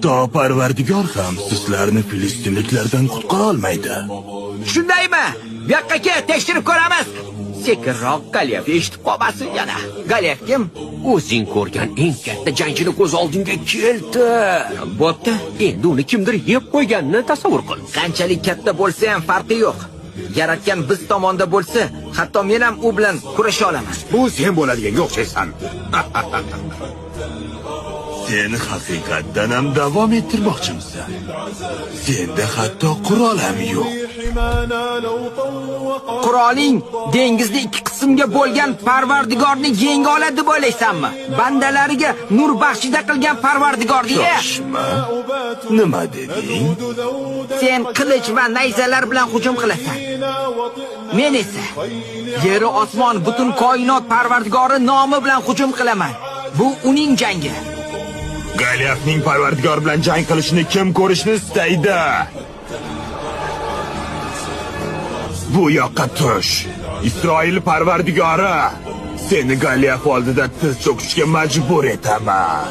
Hatto Parvardigor ham sizlarni filistinliklardan qutqara olmaydi. Shundaymi? Bu yoqqa kel, tekshirib ko'ramiz. Sekinroq, Golyaf eshitib qolmasin yana. Golyaf kim? O'zing ko'rgan eng katta jangchini ko'z oldingga keltir. Bo'pti. Endi uni kimdir yeb qo'yganini tasavvur qil. Qanchalik katta bo'lsa ham farqi yo'q. Yaratgan biz tomonda bo'lsa, hatto men ham u bilan kurasha olaman. Bu sen bo'ladiganga o'xshaysan. Sen haqiqatdan ham davom ettirmoqchimisan? Senda hatto qurol ham yo'q. Quroling dengizni ikki qismga bo'lgan Parvardigorni yenga oladi deb o'ylaysanmi? Bandalariga nur baxshida qilgan Parvardigorni. Shoshma. Nima deding? Sen qilich va nayzalar bilan hujum qilasan. Men esa yeru osmon butun koinot Parvardigori nomi bilan hujum qilaman. Bu uning jangi. Golyafning Parvardigor bilan jang qilishini kim ko'rishni istaydi? Bu yoqqa tush. Isroil Parvardigori, seni Golyaf oldida tiz cho'kishga majbur etaman.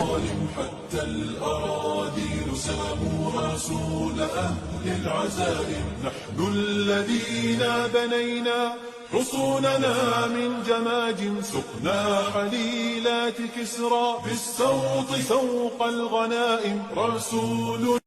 نحن الذين بنينا حصوننا من جماجم سقنا حليلات كسرى بالسوط سوق الغنائم رسول.